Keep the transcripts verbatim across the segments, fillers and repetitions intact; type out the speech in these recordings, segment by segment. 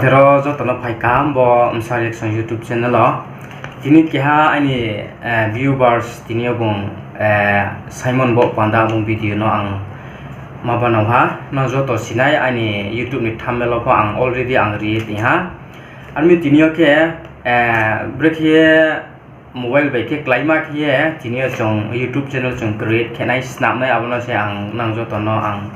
Thero joto no phai kaham bo Msa Reaction YouTube channel o. Tini keha aini viewers tini yo bung Simon Bohpanda bung video no ang ma banao ha. Nang joto sinai aini YouTube ni thumbnail o pho ang already ang ri ye tong ha. Ar mi tini yo khe brekhe ye mobile bai khe kláima khe ye tini yo chung YouTube channel chung create khe nai, snam nai, abo no se ang nang joto no ang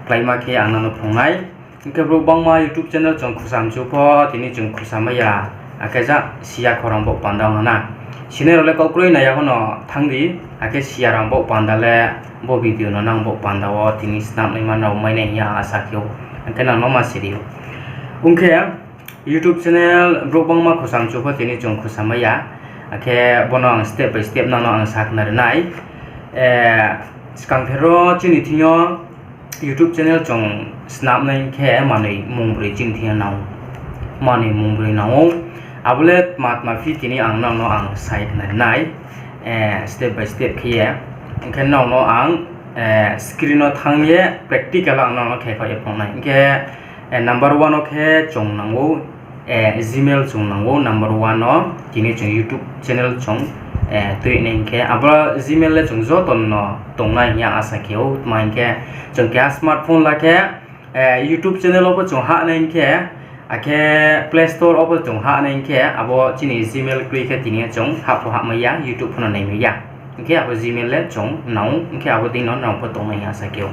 kláima khe ang nang no phrung nai. Hing khe brouh bangma YouTube channel chung khusam chu pho tini chung khusam mai ya, akhe ja siya khorang Bohpanda ong ha na. Sinai rao le kau kroi nai ya pho no thanng di, akhe siya rang Bohpanda le bo video no nang Bohpanda wo tini snam naima rao mai nai hing ye ang asa khe ou, akhe nang no ma si ri ou. Ong khe YouTube channel brouh bangma khusam chu pho tini chung khusam mai ya, akhe bo no ang step by step nang no ang sakhnari nai. Skang thero chini thing yo YouTube channel chung snam nai khe manoi mungbroi chini thing yo nang ou. Manoi mungbroi nang ou. Abo le tma tma phi tini ang nang no ang sakhnari nai. Step by step khe ye. Ong khe nang no ang screen no thanng ye practical ang nang no khe khaoh ye phnuh nai. Ong khe number one no khe chung nang ou Gmail chung nang ou number one no. Tini chung YouTube channel chung tui nai hing khe abo Gmail le chung joto no tongnai hing ye asa khe ou. Tma hing khe chung keha smartphone la khe YouTube channel wo pho chung hah nai hing khe, akhe Play Store wo pho chung hah nai hing khe, abo chini Gmail kroi khe tini yo chung hah pho hah mai ya, YouTube pho no nai mai ya. Hing khe abo Gmail le chung nang ou, hing khe abo dei no nang pho tongnai hing asa khe ou.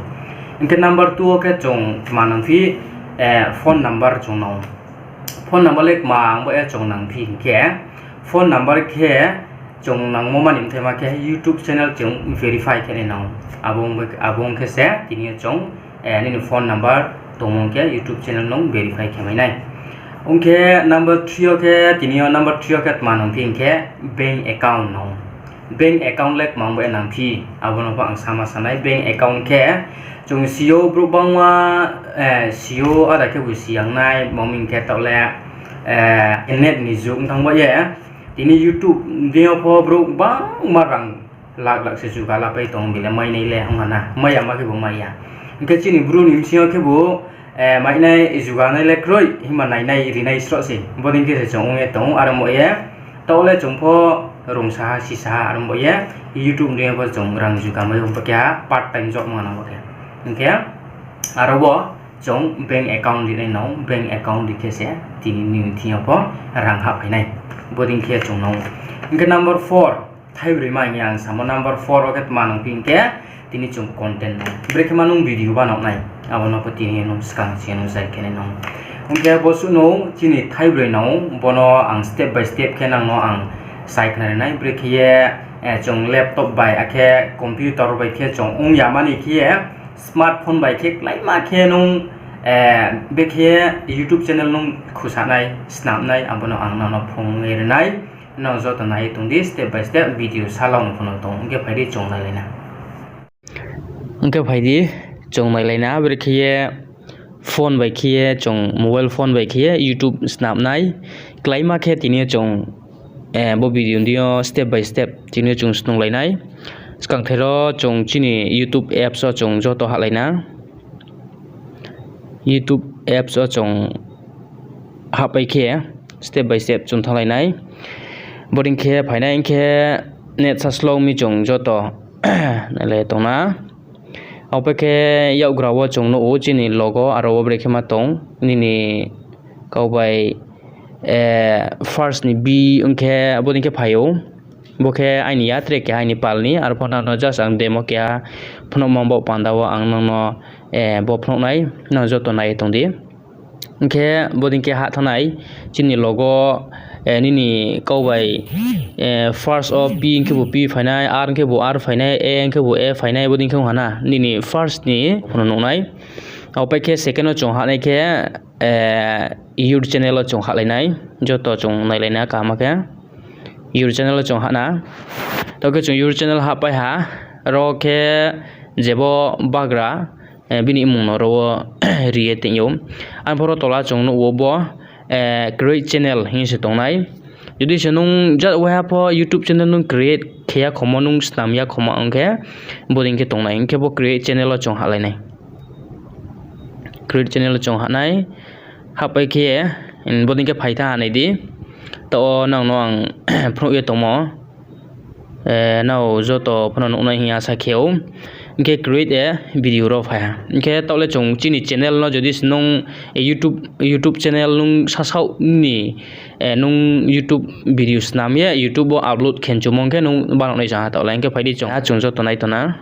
Hing khe number two wo khe chung tma nang phi, phone number chung nang ou. Phone number le kma ang bo ye chung nang phi hing khe, phone number khe chung nangmo mani mthaima khe YouTube channel chung verify khe nai nang ou. Abo ong khe se tini yo chung nini phone number tongmo khe YouTube channel nung verify khe mai nai. Ong khe number three yo khe, tini yo number three yo khe tma nang phi hing khe bank account nang ou. Bank account le kma ang bo ye nang phi, abo no pho ang sama sa nai. Bank account khe chung si ou brouh bangma si ou, ada khebu si yang nai, mami hing khe taoh le net ni jug ong thanng ba ye. Tini YouTube deing yo pho brouh bangma rang lak lak se juga lapai tong ou, bile mai nai le ong ha na, mai ya ma khebu mai ya. Hing khe chini Bru ni bsing yo khebu mai nai juga nai le kroi, himba nainai rinai sroh se. Bodei khe se chung ong ye tong ou, are ong ba ye. Taoh le chung pho rungsaha sisaha are ong ba ye. YouTube deing yo pho chung rang juga mai ou, bo keha part time job ong ha na bo khe. Hing khe aro wo chung bank account ri nai nang ou, bank account ri khe se tini nini thing yo pho rang hahphai nai. Bodei khe chung nang ou. Hing khe number four, thaibroi ma hing ye ang samo, number four wo khe tma nang phi hing khe tini chung content nang ou. Brekhe ma nung video banao nai, abo no pho tini nung skang chini nung zai khe nai nang ou. Ong khe bo suh no chini thaibroi nang ou, bo no ang step by step khe nang no ang sakhnari nai. Brekhe ye chung laptop bai akhe computer bai khe chung ong ya mani khe ye smartphone bai khe kláima khe nung brekhe ye YouTube channel nung khusa nai, snam nai, abo no ang nang no phrung ye ri nai. Nang joto nai ye tong di, step by step video salao no pho no tong. Ong khe phai di chung nailai na. Ong khe phai di chung nailai na, brekhe ye phone bai khe ye chung mobile phone bai khe ye YouTube snam nai. Kláima khe tini yo chung bo video deing yo step by step tini yo chung snunglai nai. Skang thero chung chini YouTube apps wo chung joto hahlai na. YouTube apps wo chung hahpai khe step by step chung thannglai nai. Bodei khe phai nai hing khe net sa slow mi chung joto nailai tong na. Abo pai khe yakgra wo chung nuh ou chini logo, aro wo brekhe ma tong nini kau bai first ni B ong khe bodei khe phai ou. Bo khe aini ya, tre keha aini pal ni, aro pho nang no just ang demo keha phnuhmo bo panda wo ang nang no bo phnuh nai, nang joto nai ye tong di. Ong khe bodei khe hah thanng nai, chini logo, nini kau bai first wo P ong khebu P phai nai, R ong khebu R phai nai, A ong khebu A phai nai, bodei khe ong ha na, nini first ni pho no nuh nai. Abo pai khe second wo chung hah nai khe your channel wo chung hahlai nai, joto chung nailai na kaham khe. Your channel wo chung hah na. Taoh khe chung your channel hahpai ha, aro khe jebo bagra bini mmung no aro wo ri ye tong ou. Ang pho ro tola chung nuh wo bo create channel hing se tong nai. Jodi se nung jat waiha pho YouTube channel nung create khe ya khomo, nung snam ya khomo ong khe bodei khe tong nai, ong khe bo create channel wo chung hahlai nai. Create channel wo chung hah nai, hahpai khe Bodei khe phai tha ha nai di. Taoh wo nang no ang phnuh ye tongmo. Nrao joto pho no nuhnai hing ye asa khe ou. Hing khe create a video ro phai ha. Hing khe taoh le chung chini channel no jodi se nung YouTube channel nung sasaoh ni nung YouTube video snam ye YouTube wo upload khe nchumo hing khe nung banao nai sa ha taoh le. Hing khe phai di chung, ha chung joto nai tong na.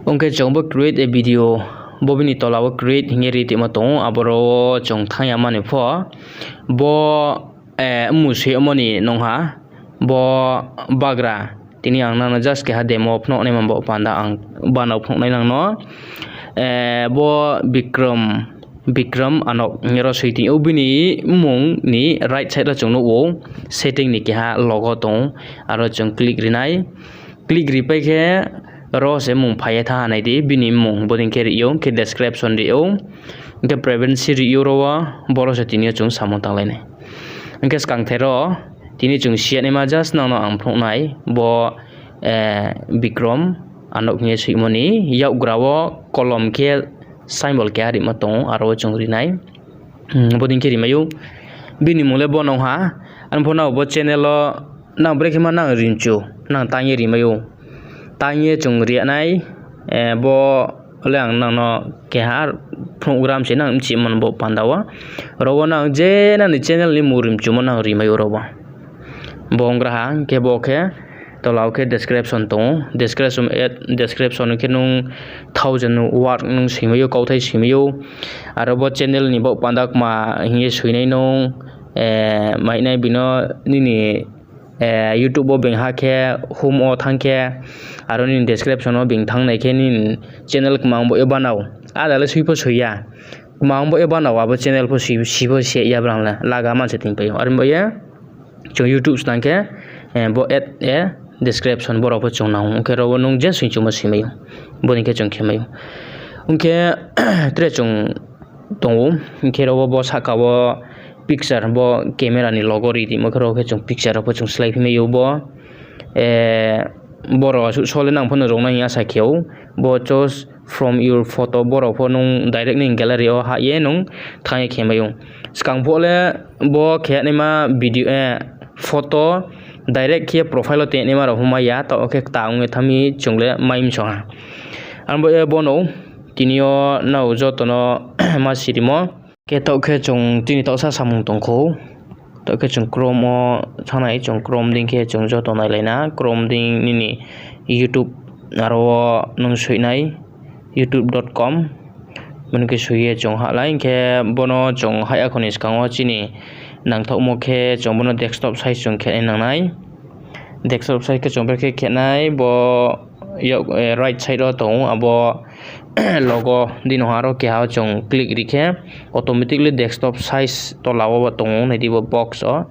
Ong khe chung bo create a video, bo bini tola wo create hing ye ri tongmo tong ou, aboro wo chung thanng ya mani pho, bo mmung soimo ni nung ha, bo bagra, tini ang nang no just keha demo phnuh naima bo panda ang banao phnuh nai nang no. Bo Bikram, Bikram Anok hing ye ro soi tong ou, bini mmung ni right side wo chung nuh ou, setting ni keha logo tong ou, aro chung click ri nai. Click ri pai khe ro se mmung phai ye tha ha nai di, bini mmung bodei khe ri ou, hing khe description ri ou, hing khe privacy ri ou ro wo, boro se tini yo chung samung tanglai nai. Hing khe skangther ro, tini chung si ya naima just nang no ang phnuh nai, bo Bikram Anok hing ye soimo ni yakgra wo kolom khe symbol keha rimo tong ou, aro wo chung ri nai. Bodei khe ri mai ou. Bini mmung le bo nung ha. Arphuh nrao bo channel wo nang brekhe ma nang ri mchu, nang tang ye ri mai ou. Tang ye chung ri ya nai, bo le ang nang no keha phnuh gram se nang mchimo no bo panda wo. Ro wo nang je nang ni channel ni mmung ri mchumo nang ri mai ou ro wo. Bo ong gra ha, hing khe bo khe tola wo khe description tong ou, description, description khe nung thousand word nung soi mai ou, kauthai soi mai ou. Aro bo channel ni bo panda kma hing ye soi nai nung, mainai bino nini YouTube wo being ha khe, home wo thanng khe, aro nini description wo being thanng nai khe nini channel kmang bo ye banao. Ada le soi pho soi ya. Kmang bo ye banao, abo channel pho si, si pho si ya brang le laga man se tingpai ou. Are bo ye chung YouTube snang khe, bo add a description boro pho chung nang ou. Ong khe ro wo nung je soi chumo si mai ou. Bodei khe chung khe mai ou. Ong khe tre chung tong ou. Hing khe ro wo bo sahka wo picture, bo camera ni logo ri tongmo khe ro khe chung picture rao pho chung slái phi mai ou bo. Boro asuh so le nang pho no rung nai hing asa khe ou. Bo choose from your photo, boro pho nung direct nini gallery wo hah ye nung thanng ye khe mai ou. Skang phuh le bo khe naima video, photo direct khe profile wo tongnaima rao pho mai ya, taoh khe kta ong ye thanng mi chung le mai msong ha. Ang bo ye bono tini yo nrao joto no ma sirimo. Khe taoh khe chung tini taohsa samung tong khou. Taoh khe chung Chrome wo thanng nai, chung Chrome dei khe chung joto nailai na. Chrome dei nini YouTube aro wo nung soi nai, youtube dot com. Mani khe soi ye chung hah nai, hing khe bono chung hah ya kho ni skang wo chini nangthaohmo khe chung bono desktop size chung khe nai nang nai. Desktop size khe chung brekhe khe nai, bo right side wo tong ou, abo logo dei no ha ro keha wo chung click ri khe automatically desktop size tola wo tong ou, nai di bo box wo.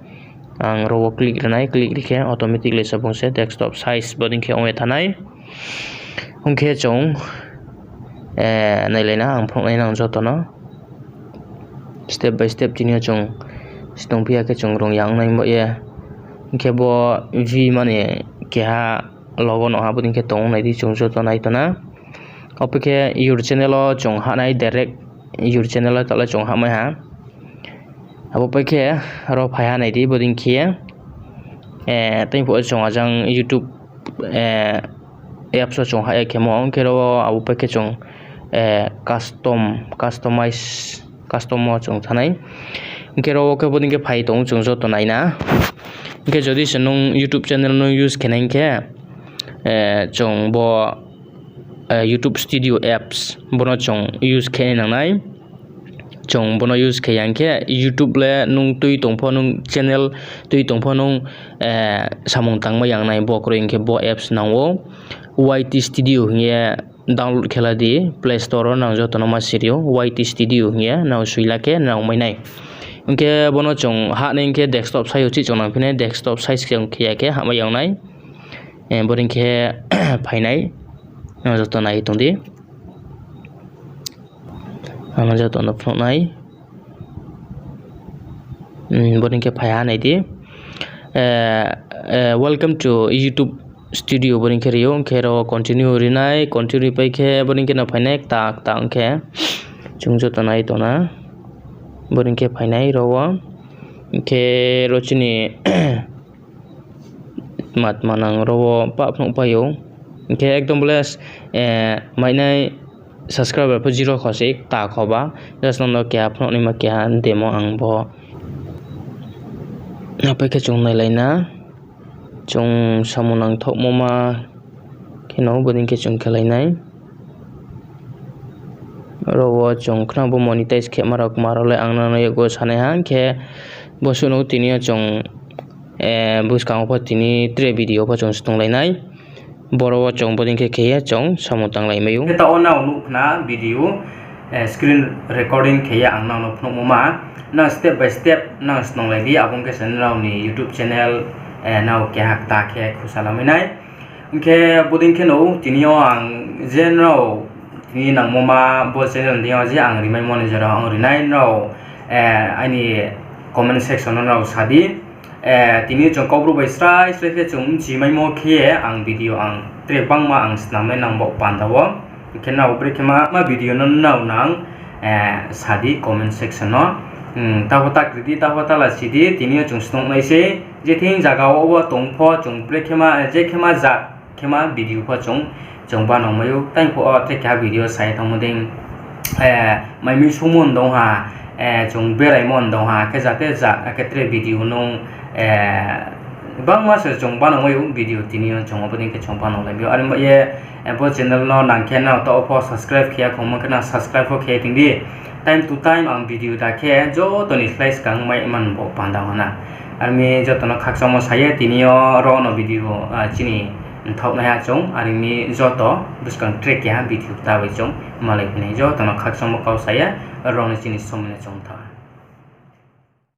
Ang ro wo click ri nai, click ri khe automatically se bung se desktop size bodei khe ong ye thanng nai. Ong khe chung nailai na, ang phnuh nai nang joto no. Step by step tini yo chung si tongphi ya khe chung rung ya ong nai bo ye. Hing khe bo V mani keha logo no ha, bodei khe tong ou, nai di chung joto nai tong na. Abo pai khe your channel wo chung hah nai, direct your channel wo taoh le chung hahmai ha. Abo pai khe aro phai ha nai di, bodei khe tei phuh chung ajang YouTube apps wo chung hah ya khemo, ong khe ro abo pai khe chung custom, customize, custom wo chung thanng nai. Hing khe ro wo khe bodei khe phai tong ou, chung joto nai na. Hing khe jodi se nung YouTube channel nung use khe nai hing khe, chung bo YouTube Studio apps bono chung use khe nai nang nai. Chung bono use khe ya hing khe YouTube le nung tui tong pho, nung channel tui tong pho nung samung tangmai ya nai, bo kroi hing khe bo apps nang ou. Y T Studio hing ye download khe la di, Play Store wo nang joto no ma siri ou, Y T Studio hing ye nang soi la khe nang mai nai. Hing khe bono chung hah nai hing khe desktop size wo chih chung nang phi nai, desktop size khe ong khe ya khe hahmai ya nai. Bodei khe phai nai, nang joto nai tong di. Ang no joto no phnuh nai. Bodei khe phai ha nai di. Welcome to YouTube Studio bodei khe ri ou, hing khe ro continue ri nai, continue ri pai khe bodei khe no phai nai, kta kta ong khe chung joto nai tong na. Bodei khe phainai ro wo. Hing khe ro chini tma tma nang ro wo pah phnuh pai ou. Hing khe ekdom bo le, mainai subscriber pho zero kho se, kta kho ba. Just nang no keha phnuh naima keha demo ang bo. Apai khe chung nailai na. Chung samung nangthaohmo ma kheno bodei khe chung khelai nai. Ro wo chung khna bo monetize khema rao kma rao le ang nang no yakgu sanai ha, hing khe bo suh no tini yo chung, buskang wo pho tini tre video pho chung snunglai nai. Boro wo chung bodei khe khe ye chung samung tanglai mai ou. Khe taoh wo nrao nuh khna video, screen recording khe ye ang nang no phnuhmo ma. Nang step by step nang snunglai di, abo ong khe se nrao ni YouTube channel nrao keha kta khe khusa lamai nai. Hing khe bodei kheno tini yo ang je nrao tini nangmo ma bo channel ni deing yo je ang rimaimo ni jora ang ri nai, nrao aini comment section no nrao sa di. Tini yo chung Kaubru bai srai srai khe chung bchimaimo khe ye ang video ang tre bangma ang snam nai nang baoh panda wo. Hing khe nrao brekhe ma video no nrao nang sa di comment section no. Taoh pho ta kri di, taoh pho ta la si di, tini yo chung snung nai sei. Je thing zaga wo wo tong pho chung brekhe ma, je khe ma jat khe ma video pho chung, chung banang mai ou. Tang phuh wo tre keha video sa ye tongmo dei, mai mi sumo ndong ha, chung beraimo ndong ha, khe jate jat, akhe tre video nung, bangma se chung banang mai ou video tini yo chung abo dei khe chung banang lai mi ou. Are ba ye, bo channel no nang khe nrao taoh pho subscribe khe ya khongmo khe nang subscribe pho khe tong di. Time to time ang video da khe joto ni slái skang mai man bo panda wo na. Are mi joto no khakchangmo sa ye tini yo ro no video, chini mthaoh naiha chung, are mi joto buskang tre keha video kta bai chung malai phi nai, joto no khakchangmo kau sa ye ro no chini somoi no chung mthaoh.